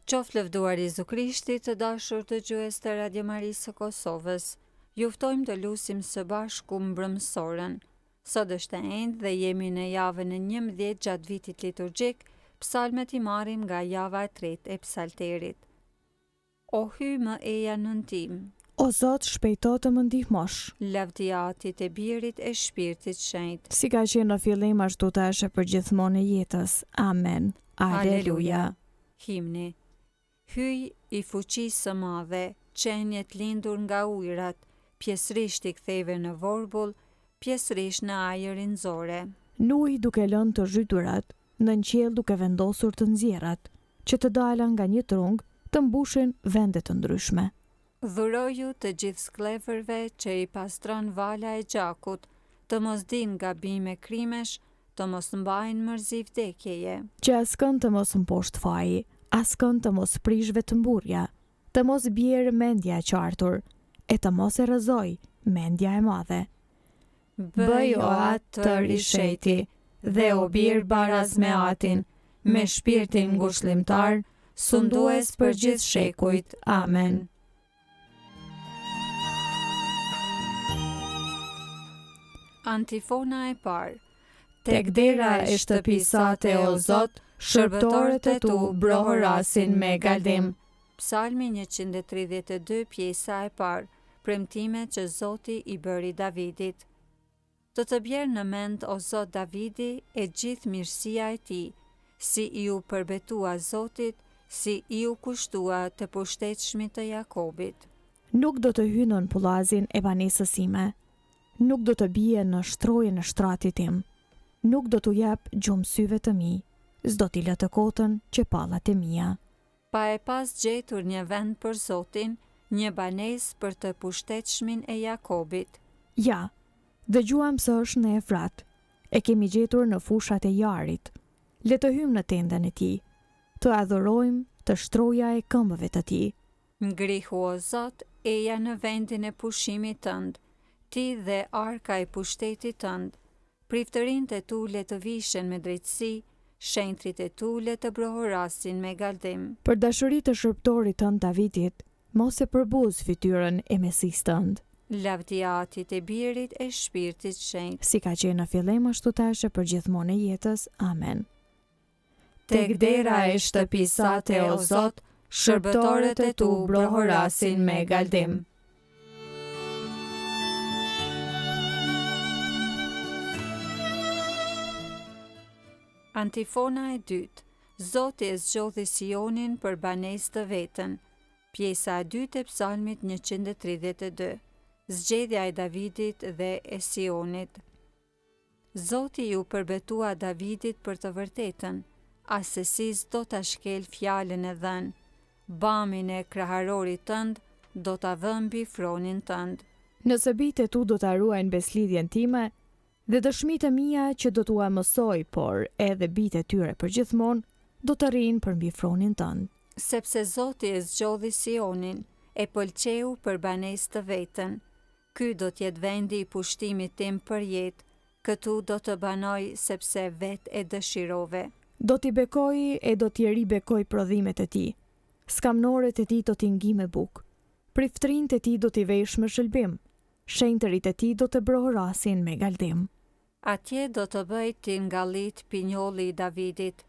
Qoftë lëvduar Jezu Krishti, të dashur dëgjues të Radio Marisë së Kosovës. Ju ftojmë të lusim së bashku mbrëmësoren. Sot është e enjtë dhe jemi në javën e 11 gjatë vitit liturgjik, psalmet i marrim nga java e tretë e psalterit. O Hyj më eja në ndihmë. O Zot shpejto të më ndihmosh. Lavdi Atit e Birit e Shpirtit Shenjt. Si ka qenë në fillim ashtu tash e përgjithmonë e jetës. Amen. Aleluja. Himni. Hyj i fuqisë së madhe, qeniet lindur nga ujërat, pjesërisht i ktheve në vorbull, pjesërisht në ajër i nxore. N'ujë duke lënë të zhyturat, nën qiell duke vendosur të nxjerrat, që të dala nga një trung të mbushin vende të ndryshme. Dhuroju të gjithë skllevërve që i pastron vala e gjakut, të mos dinë gabime krimesh, të mos mbajnë mërzi vdekjeje. Që askënd të mos mposhtë faji, askënd të mos prishë vetëmburrja, të mos bjerë mendja e çartur, e të mos e rrëzojë mendja e madhe. Bëj o At tërë i shenjti, dhe o Bir baraz me Atin, me Shpirtin ngushëllimtar, sundues për gjithë shekujt. Amen. Antifona e parë. Tek dera e shtëpisë sate, o Zot, shërbëtorët e tu brohorasin me galdim. Psalmi 132, pjesa e parë, premtimet që Zoti i bëri Davidit. Të të bjerë në mend, o Zot Davidi, e gjithë mirësia e tij, si iu përbetua Zotit, si iu kushtua të pushtetshmit të Jakobit. Nuk do të hyjë nën pullazin e banesës sime, nuk do të bie në shtrojën e shtratit tim, nuk do t'u jap gjumë syve të mi, s'do t'i lë të kotën qepallat e mia. Pa e pas gjetur një vend për Zotin, një banesë për të pushtetshmin e Jakobit. Ja, dëgjuam se është në Efrat, e kemi gjetur në fushat e Jaarit. Le të hyjmë në tendën e tij, të adhurojmë te shtroja e këmbëve të tij. Ngrihu o Zot, eja në vendin e pushimit tënd, ti dhe arka e pushtetit tënd. Priftërinjtë e tu le të vishen me drejtësi, shenjtërit e tu le të brohorasin me galdim. Për dashuri të shërbëtorit tënd Davidit, mos e përbuz fytyrën e Mesisë tënd. Lavdi Atit e Birit e Shpirtit Shenjt. Si ka qenë në fillim ashtu tash e përgjithmonë e jetës. Amen. Tek dera e shtëpisë sate o Zot, shërbëtorët e tu brohorasin me galdim. Antifona e dytë, Zoti e zgjodhi Sionin për banesë të vetën. Pjesa e dytë e Psalmit 132. Zgjedhja e Davidit dhe e Sionit. Zoti iu përbetua Davidit për të vërtetën, assesi s'do ta shkelë fjalën e dhënë, Bamin e kraharorit tënd do ta vë mbi fronin tënd. Nëse bijtë e tu do ta ruajnë besëlidhjen time dhe dëshmitë e mia që do t'ua mësoj, por edhe bijtë e tyre përgjithmonë do të rrinë përmbi fronin tënd. Sepse Zoti e zgjodhi Sionin, e pëlqeu për banesë të vetën. Ky do të jetë vendi i pushtimit tim përjetë, këtu do të banoj sepse vetë e dëshirove. Do t'i bekoj e do t'i ribekoj prodhimet e tij, skamnorët e tij do t'i ngij me bukë, priftërinjtë e tij do t'i vesh me shëlbim, shenjtërit e tij do të brohorasin me galdim. Atje do të bëjë tingallitë pinjolli i Davidit,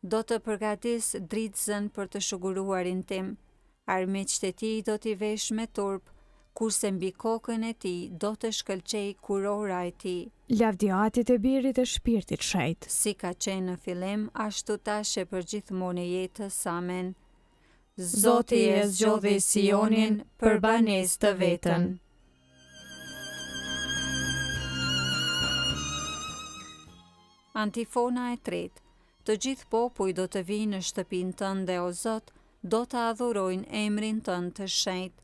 Do të përgatis dritëzën për të shuguruarin tim. Armiqtë e tij do t'i vesh me turp, kurse mbi kokën e tij do të shkëlqejë kurora e tij. Lavdi Atit e Birit e Shpirtit Shenjt. Si ka qenë në fillim, ashtu tash e përgjithmonë e jetës. Amen. Zoti e zgjodhi Sionin për banesë të vetën. Antifona e tretë, Të gjithë popujt do të vijnë në shtëpinë tënde, o Zot, do të adhurojnë emrin tënd të shenjtë.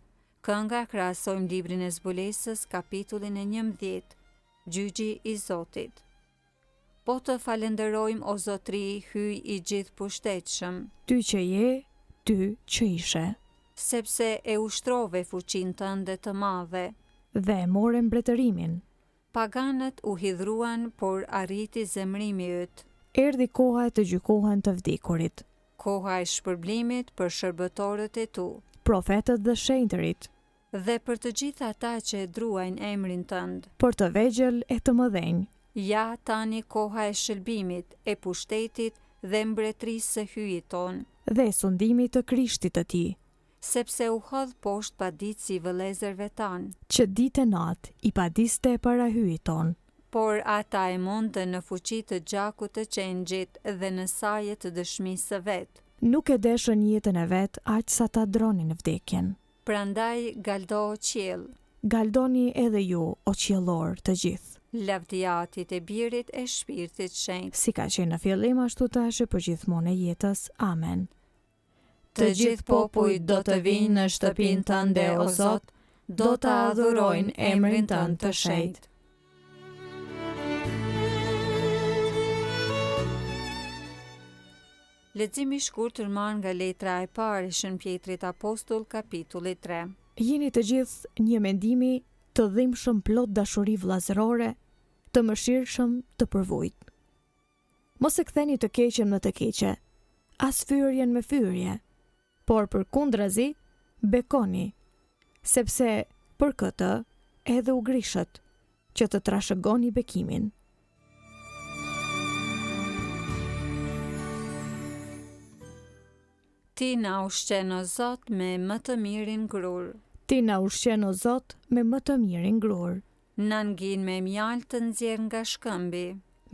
Kënga krahasojmë librin e Zbulesës, kapitullin e 11, Gjyqi i Zotit. Po të falënderojmë, o Zotri, Hyj i gjithëpushtetshëm. Ty që je, ty që ishe. Sepse e ushtrove fuqinë tënde të madhe. Dhe e more mbretërimin. Paganët u hidhruan, por arriti zemërimi yt. Erdhi koha të gjykohen të vdekurit. Koha e shpërblimit për shërbëtorët e tu. Profetët dhe shenjtërit. Dhe për të gjithë ata që e druajnë emrin tënd. Për të vegjël e të mëdhenj. Ja, tani koha e shëlbimit, e pushtetit dhe mbretërisë së Hyjit tonë. Dhe e sundimit të Krishtit të tij. Sepse u hodh poshtë paditësi i vëllezërve tanë. Që ditë e natë i padiste para Hyjit tonë. Por ata e mundën në fuqi të gjakut të Qengjit dhe në saje të dëshmisë së vet. Nuk e deshën jetën e vet aq sa ta dronin vdekjen. Prandaj galdo o qiell. Galdoni edhe ju, o qiellorë, të gjithë. Lavdi Atit e Birit e Shpirtit Shenjt. Si ka qenë në fillim ashtu tash e përgjithmonë e jetës. Amen. Të gjithë popujt do të vijnë në shtëpinë tënde, o Zot, do të adhurojnë emrin tënd të shenjtë. Lexim i shkurtër marrë nga letra e parë e Shën Pjetrit Apostull, kapitulli 3. Jini të gjithë një mendimi, të dhimbshëm plot dashuri vëllazërore, të mëshirshëm, të përvujtë. Mos e ktheni të keqen me të keqe, as fyerjen me fyerje, por përkundrazi, bekoni, sepse për këtë edhe u grishët, që të trashëgoni bekimin. Ti na ushqen o Zot me më të mirin grurë. Ti na ushqen o Zot me më të mirin grurë. Na ngin me mjaltë të nxjerrë nga shkëmbi.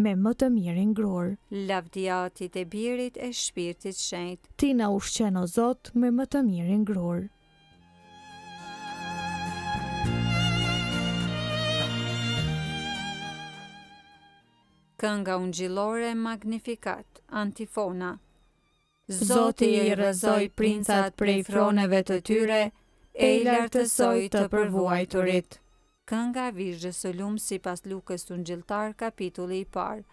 Me më të mirin grurë. Lavdi Atit e Birit e Shpirtit Shenjt. Ti na ushqen o Zot me më të mirin grurë. Kënga ungjillore Magnificat, Antifona. Zoti i rrëzoi princat prej froneve të tyre e i lartësoi të përvuajturit. Kënga e Virgjës së Lumë sipas Lukës Ungjilltar kapitulli i parë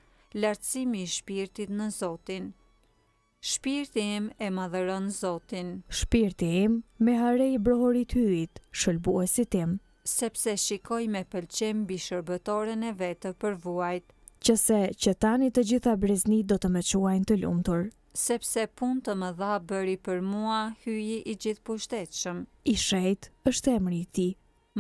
Lartësimi i shpirtit në Zotin Shpirti im e madhëron Zotin. Shpirti im me hare i brohorit Hyjit, shëlbuesit tim. Sepse shikoi me pëlqim mbi shërbëtoren e vet të përvuajt. Që se që tani të gjitha breznitë do të më quajnë të lumtur. Sepse punë të mëdha bëri për mua Hyji i gjithëpushtetshëm. I shenjtë është emri i tij.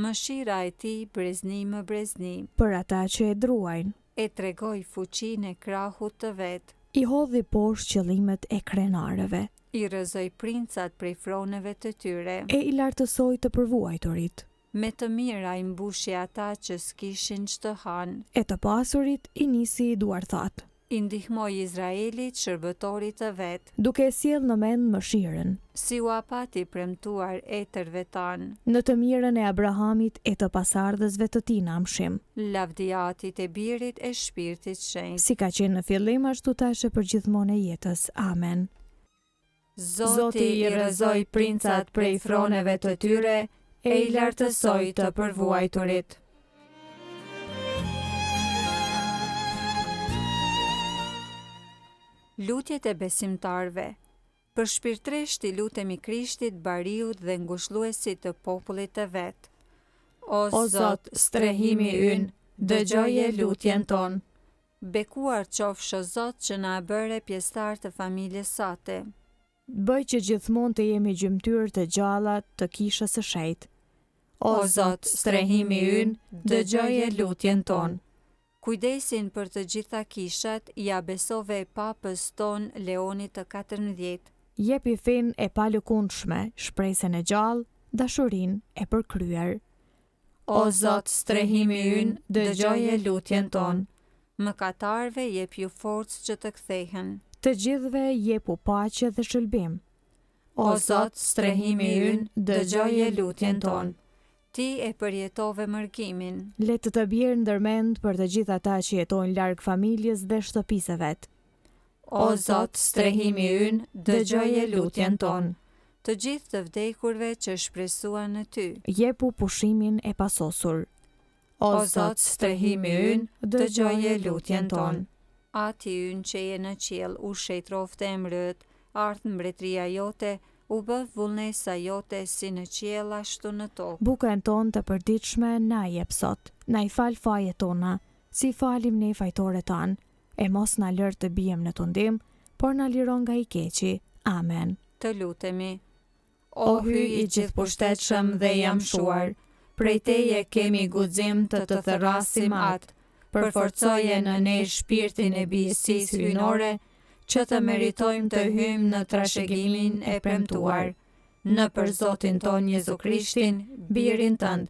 Mëshira e tij brezni më brezni. Për ata që e druajnë. E tregoi fuqinë e krahut të vet. I hodhi poshtë qëllimet e krenarëve. I rrëzoi princat prej froneve të tyre. E i lartësoi të përvuajturit. Me të mira i mbushi ata që s'kishin ç'të hanë. E të pasurit i nisi duarthatë. I ndihmoi Izraelit, shërbëtorit të vet. Duke e sjellë në mend mëshirën. Si ua pati premtuar etërve tanë. Në të mirën e Abrahamit e të pasardhësve të tij në amshim. Lavdi Atit e Birit e Shpirtit Shenjt. Si ka qenë në fillim ashtu tash e përgjithmonë e jetës. Amen. Zoti i rrëzoi princat prej froneve të tyre e i lartësoi të përvuajturit. Lutjet e besimtarëve. Përshpirtërisht i lutemi Krishtit, Bariut dhe Ngushëlluesit të popullit të vet. O Zot, strehimi ynë, dëgjoje lutjen tonë. Bekuar qofsh o Zot që na bëre pjesëtarë të familjes sate. Bëj që gjithmonë të jemi gjymtyrë të gjalla të Kishës së Shenjtë. O Zot, strehimi ynë, dëgjoje lutjen tonë. Kujdesin për të gjitha kishat ia besove Papës tonë Leonit të 14. Jepi fenë e palëkundshme, shpresën e gjallë, dashurinë e përkryer. O Zot, strehimi ynë, dëgjoje lutjen tonë. Mëkatarëve jepju forcë që të kthehen. Të gjithëve jepu paqe dhe shëlbim. O Zot, strehimi ynë, dëgjoje lutjen tonë. Ti e përjetove mërgimin. Le të të bjerë ndër mend për të gjithë ata që jetojnë larg familjes dhe shtëpisë së vet. O Zot, strehimi ynë, dëgjoje lutjen tonë. Të gjithë të vdekurve që shpresuan në ty. Jepu pushimin e pasosur. O Zot, strehimi ynë, dëgjoje lutjen tonë. Ati ynë që je në qiell, u shenjtëroftë emri yt, ardhtë mbretëria jote, u bëftë vullnesa jote si në qiell ashtu në tokë. Bukën tonë të përditshme na e jep sot. Na i fal fajet tona, si i falim ne fajtorët tanë, E mos na lër të biem në tundim, por na liro nga i keqi. Amen. Të lutemi. O Hyj i gjithëpushtetshëm dhe i amshuar, prej teje kemi guxim të të thërrasim Atë, përforcoje në ne shpirtin e bijësisë hyjnore, që të meritojmë të hyjmë në trashëgiminë e premtuar. Nëpër Zotin tonë Jezu Krishtin, Birin tënd,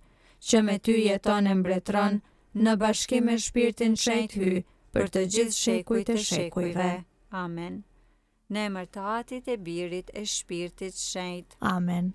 që me ty jeton e mbretëron, në bashkim me Shpirtin Shenjt Hyj, për të gjithë shekujt e shekujve. Amen. Në emër të Atit e Birit e Shpirtit Shenjt. Amen.